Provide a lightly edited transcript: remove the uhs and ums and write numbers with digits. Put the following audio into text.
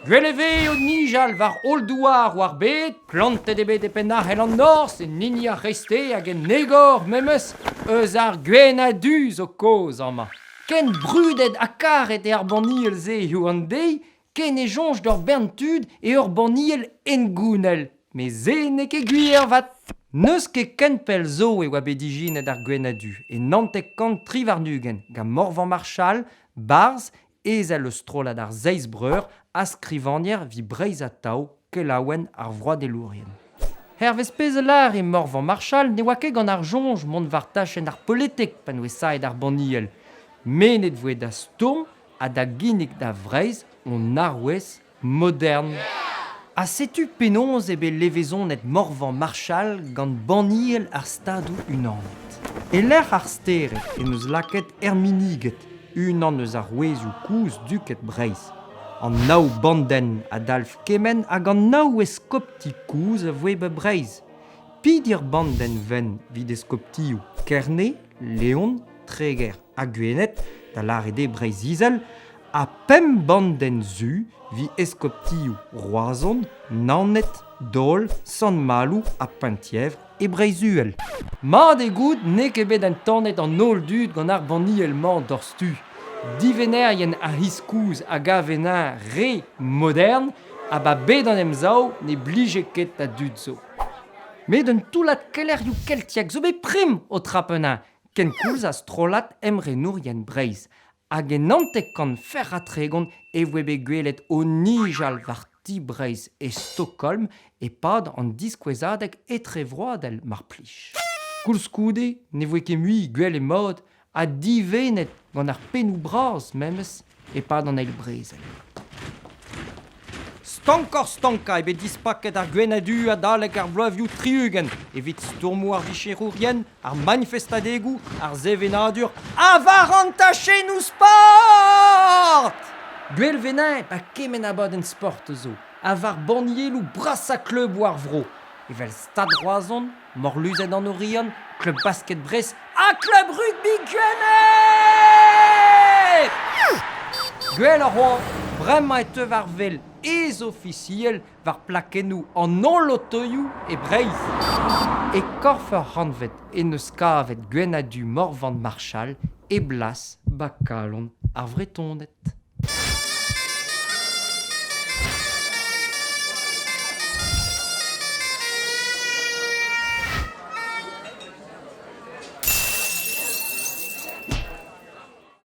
Gwell e vez o nijal war holl douar war bed, plantet eo bet e penn-ahel an norzh, en hini ar c'hreisteiz hag en egor memes, eus ar gwenn-ha-du zo kaoz amañ. Ken brudet ha karet eo ar banniel-se hiziv an deiz ken e soñj d'ur bern tud eo ur banniel hengounel. Met se n'eo ket gwir avat. N'eus ket ken pell zo e oa bet ijinet ar gwenn-ha-du, e 1923, gant Morvan Marchal, barzh Ezel eus strollad ar Seiz Breur ha skrivagner evit Breiz Atao, kelaouenn ar vroadelourien. Hervez pezh a lâre Morvan Marchal ne oa ket gant ar soñj mont war tachenn ar politik pa n'oe saet ar banniel. Mennet voe da stourm ha da ginnig da Vreizh hon arouez modern. Ha setu penaos eo bet levezonet Morvan Marchal gant banniel ar Stadoù-Unanet. E-lec'h ar stered en deus lakaet Erminiged, unan eus arouezioù kozh duked Breizh. An nav bandenn a dalv kement hag an nav eskopti kozh a voe ba Breizh. Pidir bandenn wenn evit eskoptioù Kerne, Leon, Treger ha Gwened, da lâret eo Breizh-Izel, ha pemp bandenn zu evit eskoptioù Roazhon, Naoned, Dol, Sant-Maloù ha Penthièvre e Breizh-Uhel. Mat eo goût n'eo ket bet entanet an holl dud gant ar banniel-mañ doc'htu. Divennerien ar c'hiz kozh a gav ennañ re modern ha ba bed an Emsav ne blije ket da dud zo. Met un toullad kelec'hioù keltiek zo bet prim o trapenañ, kenkoulz ha strollad emrenourien Breizh. Hag en 99 e voe bet gwelet o nijal war ti Breizh e Stockholm e-pad an diskouezadeg etrevroadel mar plij. Koulskoude ne voe ket mui gwell e mod ha divennet gant ar pennoù bras memes e-pad an Eil Brezel. Stankoc'h-stankañ eo bet dispaket ar gwenn-ha-du adalek ar bloavezhioù 60 evit stourmoù ar vicherourien, ar manifestadegoù, ar sevenadur ha war an tachennoù sport! Gwell 'vez ba kement abadenn sport zo ha war bannieloù brasañ kluboù ar vro, evel Stad Roazhon, Morluzet an Oriant, Klub Basket Brest ha Klub Rugby Gwened! Gwelloc'h oa, bremañ e teu war wel ez-ofisiel war plakennoù an holl otoioù e Breizh. E korf ur c'hantved en deus kavet Gwenn-ha-Du Morvan Marchal e blas ba kalon ar Vretoned.